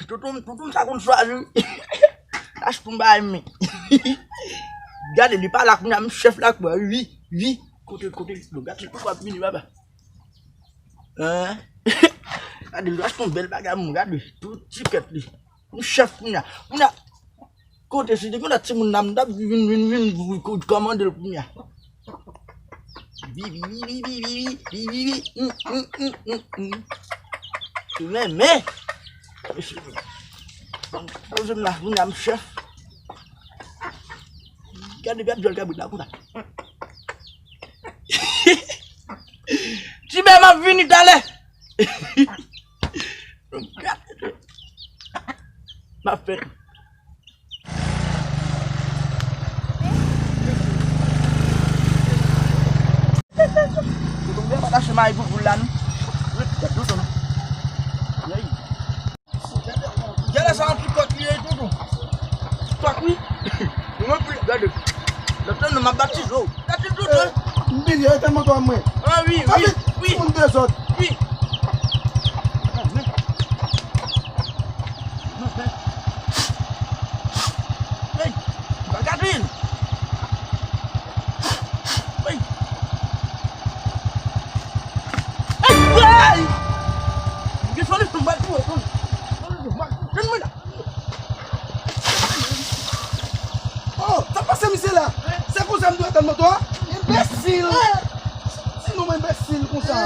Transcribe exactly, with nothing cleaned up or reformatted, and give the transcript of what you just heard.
Tonton, tonton sa konn swazi wi. Achte yon bagay men. Gade li pa la kounye a, m chèf la kwa, wi, wi. Kote, kote, lo gade tou ap vini baba. Hein? Gade li achte yon bèl bagay moun, gade tou ti kèt li. M chèf kounye a. Kounye a, kote si te konn timoun nan m t ap vin, vin, vin, vin kòmande l kounye a. Vivi, vivi, vivi, vivi, vivi. Hum, hum, hum, hum, hum. Men, men. Poze m la, vin la, m chèf. Gade, gade, jòl kabrit la, konsa. Ti bè, m ap vini talè. M ap fè. Tonton, m pa tache mayi pou poul la, non. Gad tonton. Hey. Gade sa, yon ti kòk li ye, tonton. Kòk, wi. Mwen, pou gade. Lòt tan, non, m ap batize w. Gade tonton. M bliye, rete nan moto a mwen. Ah, wi, wi, wi. Moun dezòd. Wi. Hey, Catherine. Hey. Hey, hey. Gen solisyon m pral pou ou, solisyon. Solisyon, m pral pou ou. Jwenn mwen la. Oh, sa pase misye la? Se konsa m dwe atann moto a? Enbesil! Ti nonm enbesil konsa.